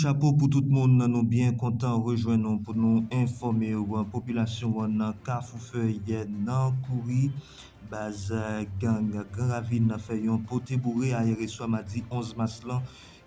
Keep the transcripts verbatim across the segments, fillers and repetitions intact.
Chapo pou tout moun, nou byen kontan rejwenn nou pou nou enfòme w. Popilasyon an nan Kafou Fèy nan kouri. Baz gang Gran Ravin fè yon pote boure ayè swa madi onz mas lan.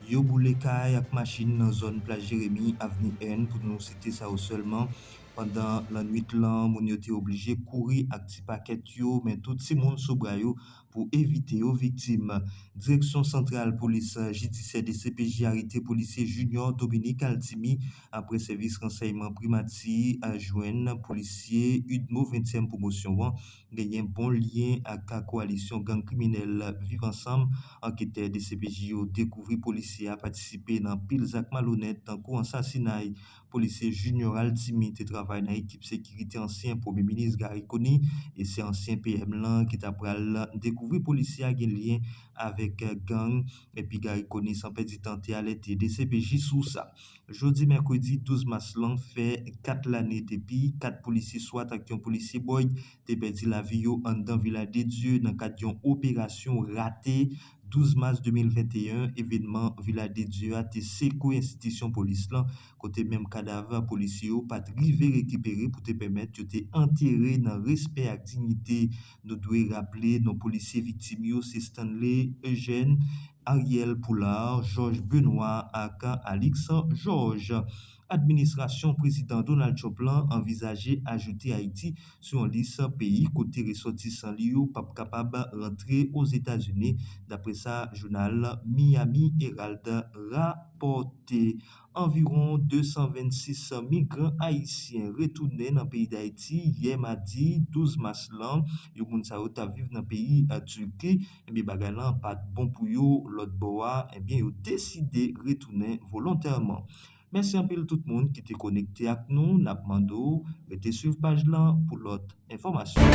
Yo boule kay ak machin nan zòn Plas Jeremi, Avni N, pou nou site sa yo sèlman. Pandan lannwit lan, moun yo te oblije kouri ak ti pakèt yo, men tout timoun sou bra yo pou evite yo viktim. Direksyon Santral Polis Jidisyè, D C P J, arete polisye Junior Dominique Altimi apre sèvis ransèyman primati a jwenn polisye UDMO ventyèm pwomosyon an genyen bon lyen ak kowalisyon gang kriminèl Viv Ansanm. Anketè D C P J yo dekouvri polisye a patisipe nan pil zak malonèt tankou ansasinay polisye Junior Altimi, te travay nan ekip sekirite ansyen Premye Minis Garry Conille, e se ansyen P M lan ki ta pral dekouvri polisye a gen lyen avèk gang, epi Garry Conille san pèdi tan te alète D C P J sou sa. Jodi mèkredi douz mas lan fè kat lane depi kat polisye swat ak yon polisye bòy te pèdi lavi yo anndan Vilaj de Dye nan kad yon operasyon rate. Douz mas de mil venteyen, evènman Vilaj de Dye a te sekwe enstitisyon polis lan, kote menm kadav polisye yo pa t rive rekipere pou te pèmèt yo te antere nan respè ak diyite. Nou dwe raple non polisye viktim yo se Stanley Eugène, Ariel Poulard, Georges Benoît ak Alix Georges. Administrasyon Prezidan Donald Trump lan anvizaje ajoute Ayiti sou yon lis peyi kote resòtisan li yo p ap kapab rantre Ozetazini, dapre sa jounal Miami Herald rapòte. Anviwon de san vennsis migran ayisyen retounen nan peyi Dayiti yè madi douz mas lan. Yo moun sa yo t ap viv nan peyi Tiki. Ebyen, bagay lan pa t bon pou yo lòt bò a. Ebyen, yo deside retounen volontèman. Mèsi anpil tout moun ki te konekte ak nou. N ap mande w rete swiv paj lan pou lòt enfòmasyon.